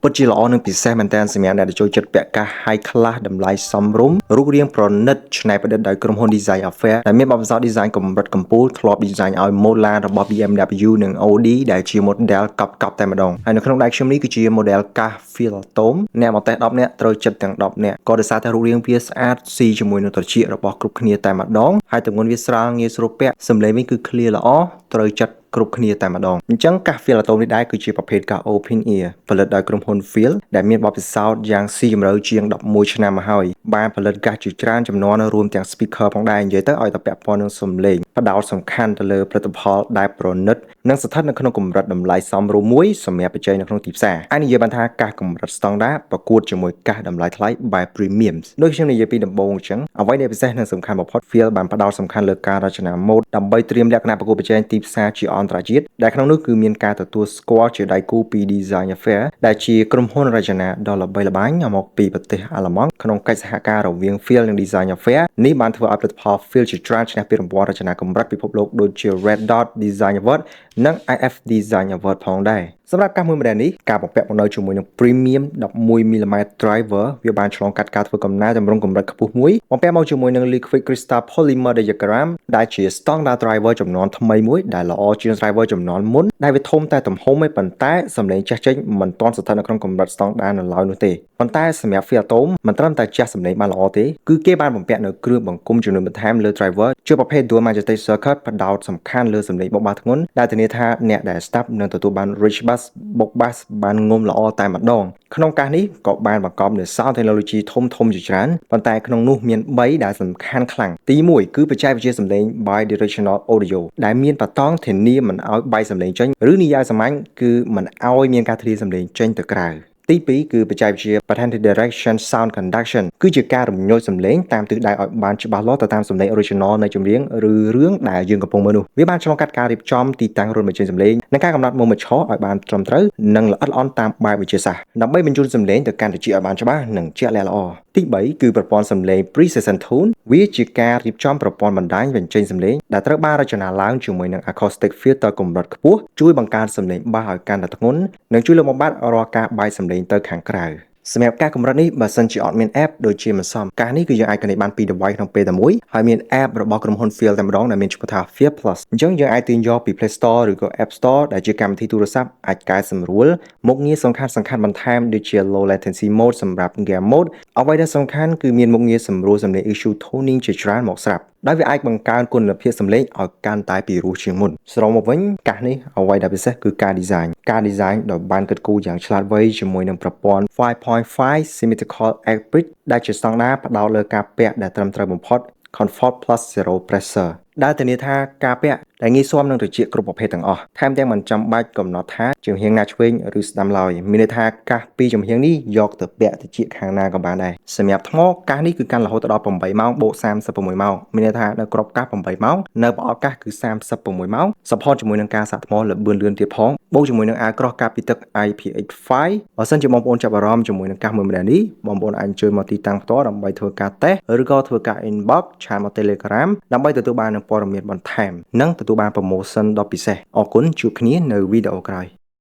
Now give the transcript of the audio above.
ពិតជាល្អនិងពិសេសមែនទែនសម្រាប់អ្នកដែលចូលចិត្តពាក់កាស high class តម្លៃសមរម្យរូបរាងប្រណិតច្នៃប្រឌិតដោយក្រុមហ៊ុន Design Affair ដែលមានបទពិសោធន៍ design កម្រិតកំពូលធ្លាប់ design ឲ្យម៉ូឡារបស់ BMW និង Audi ដែលជា model កប់កប់តែម្ដងហើយនៅក្នុងដៃខ្ញុំនេះគឺជា model កាស Fiil Atom អ្នកមកតេស្ត10នាក់ត្រូវចិត្តទាំង10នាក់ក៏ដោយសារតែរូបរាងវាស្អាតស៊ីជាមួយនឹងត្រចៀករបស់គ្រប់គ្នាតែម្ដងហើយទម្ងន់វាស្រាលងាយស្រួលពាក់សំឡេងវិញគឺ clear ល្អត្រូវចិត្តគ្រប់គ្នាតែម្ដងអញ្ចឹងកាស Fiil Atom នេះដែរគឺជាប្រភេទកាស Open Ear ផលិតដោយក្រុមហ៊ុន Fiil ដែលមានបទពិសោធន៍យ៉ាងស៊ីជម្រៅជាង11ឆ្នាំមកហើយបានផលិតកាសជាច្រើនចំនួនរួមទាំង speaker ផងដែរនិយាយទៅឲ្យតែពាក់ព័ន្ធនឹងសំឡេងផ្ដោតសំខាន់ទៅលើផលិតផលដែលប្រណិតនិងស្ថិតនៅក្នុងកម្រិតតម្លៃសមរម្យមួយសម្រាប់បញ្ចេញនៅក្នុងទីផ្សារអាចនិយាយបានថាកាសកម្រិតស្តង់ដាប្រកួតជាមួយកាសតម្លៃថ្លៃបែប premium ដូចខ្ញុំនិយាយពីដំបូងអញ្ចឹងអ្វីដែលពិសេសនិងសំខាន់បំផុត Fiil បានផ្ដោតសំខាន់លើការរចនាម៉ូដដើម្បីត្រៀមលក្ខណៈប្រកួតប្រជែងទីផ្សារជាអន្តរជាតិដែលក្នុងនោះគឺមានការទទួលស្គាល់ជាដៃគូពី Design Affair ដែលជាក្រុមហ៊ុនរចនាដ៏ល្បីល្បាញមកពីប្រទេសអាល្លឺម៉ង់ក្នុងកិច្ចសហការរវាង Fiil និង Design Affair នេះបានធ្វើឲ្យផលិតផល Fiil ជាច្រើនឈ្នះពានរង្វាន់រចនាកម្រិតពិភពលោកដូចជា Red Dot Design Award និង iF Design Award ផងដែរសម្រាប់កាសមួយ model នេះការបំពាក់មកនៅជាមួយនឹង Premium 11 mm driver វាបានឆ្លងកាត់ការធ្វើកំណែតម្រង់កម្រិតខ្ពស់មួយបំពាក់មកជាមួយនឹង Liquid Crystal Polymer Diagram ដែលជា standard driver ចំនួនថ្មីមួយដែលល្អជាង driver ចំនួនមុនដែលវាធំតែទំហំឯប៉ុន្តែសំឡេងចាស់ចេញមិនទាន់ស្ថិតនៅក្នុងកម្រិត standard នៅឡើយនោះទេប៉ុន្តែសម្រាប់ Fiil Atom មិនត្រឹមតែចាស់សំឡេងបានល្អទេគឺគេបានបំពាក់នៅគ្រឿងបង្គុំចំនួនបន្ថែមលើ driver ជាប្រភេទ Dual Magnetic Circuit ផ្ដោតសំខាន់លើសំឡេងបុកបាសធ្ងន់ដែលធានាថាអ្នកដែលស្ដាប់នឹងទទួលបាន rich bass បុក bass បានងំល្អតែម្ដងក្នុងកាសនេះក៏បានបង្កប់នូវ sound technology ធំធំជាច្រើនប៉ុន្តែក្នុងនោះមាន3ដែលសំខាន់ខ្លាំងទី1គឺបច្ចេកវិទ្យាសំឡេង bidirectional audio ដែលមានបតង់ធានាមិនឲ្យបែកសំឡេងចេញឬនិយាយសាមញ្ញគឺមិនឲ្យមានការធ្លាយសំឡេងចេញទៅក្រៅទី2គឺបច្ចេកវិទ្យា Patented Direction Sound Conduction គឺជាការរំញោចសំឡេងតាមទិសដៅឲ្យបានច្បាស់លាស់ទៅតាមសំឡេង original នៃចម្រៀងឬរឿងដែលយើងកំពុងមើលនោះវាបានឆ្លងកាត់ការរៀបចំទីតាំងរន្ធបញ្ចេញសំឡេងនិងការកំណត់មុំបញ្ឈរឲ្យបានត្រឹមត្រូវនិងល្អិតល្អន់តាមបែបវិទ្យាសាស្ត្រដើម្បីបញ្ជូនសំឡេងទៅកាន់ត្រចៀកឲ្យបានច្បាស់និងជាក់លាក់ល្អទី3គឺប្រព័ន្ធសំឡេង Precision Tune វាជាការរៀបចំប្រព័ន្ធបណ្ដាញបញ្ចេញសំឡេងដែលត្រូវបានរចនាឡើងជាមួយនឹង acoustic filter កម្រិតខ្ពស់ជួយបង្កើនសំឡេងបាសឲ្យកាន់តែធ្ងន់និងជួយលុបបំបាត់រាល់ការបែកសំឡេងទៅខាងក្រៅសម្រាប់ការកម្រិតនេះបើសិនជាអត់មាន app ដូចជាមិនសមកាសនេះគឺយើងអាច connect បានពីរ device ក្នុងពេលតែមួយហើយមាន app របស់ក្រុមហ៊ុន Fiil តែម្ដងដែលមានឈ្មោះថា Fiil Plus អញ្ចឹងយើងអាចទាញយកពី Play Store ឬក៏ App Store ដែលជាកម្មវិធីទូរស័ព្ទអាចកែសម្រួលមុខងារសំខាន់សំខាន់បន្ថែមដូចជា low latency mode សម្រាប់ game mode អ្វីដែលសំខាន់គឺមានមុខងារសម្រួលសំឡេង EQ tuning ជាច្រើនមកស្រាប់ដែលវាអាចបង្កើនគុណភាពសំឡេងឲ្យកាន់តែពីរោះជាងមុនសរុបមកវិញកាសនេះអ្វីដែលពិសេសគឺការ design ការ design ដោយបានគិតគូរយ៉ាងឆ្លាតវៃជាមួយនឹងប្រព័ន្ធ5.5 symmetrical hybrid ដែលជាស្តង់ដារផ្ដោតលើការពាក់ដែលត្រឹមត្រូវបំផុត Comfort Plus Zero Pressure ដែលធានាថាការពាក់ដែលងាយស៊ាំនឹងត្រចៀកគ្រប់ប្រភេទទាំងអស់ថែមទាំងមិនចាំបាច់កំណត់ថាចំហៀងណាឆ្វេងឬស្ដាំឡើយមានន័យថាកាសពីរចំហៀងនេះយកទៅពាក់ត្រចៀកខាងណាក៏បានដែរសម្រាប់ថ្មកាសនេះគឺកាន់រហូតដល់8ម៉ោងបូក36ម៉ោងមានន័យថានៅក្របកាស8ម៉ោងនៅប្រអប់កាសគឺ36ម៉ោង support ជាមួយនឹងការសាកថ្មល្បឿនលឿនទៀតផងបូកជាមួយនឹងអាវក្រោះការពារទឹក IPX5 បើសិនជាបងប្អូនចាប់អារម្មណ៍ជាមួយនឹងកាសមួយម៉ាដែលនេះបងប្អូនអាចអញ្ជើញមកទីតាំងផ្ទាល់ដើម្បីធ្វើការតេស្តឬក៏ធ្វើការ inbox chat មក Telegram ដើម្បីទទួលបាននូវព័ត៌មានបន្ថែមនិងទទួលបាន promotion ដ៏ពិសេសអរគុណជួបគ្នានៅវីដេអូក្រោយ។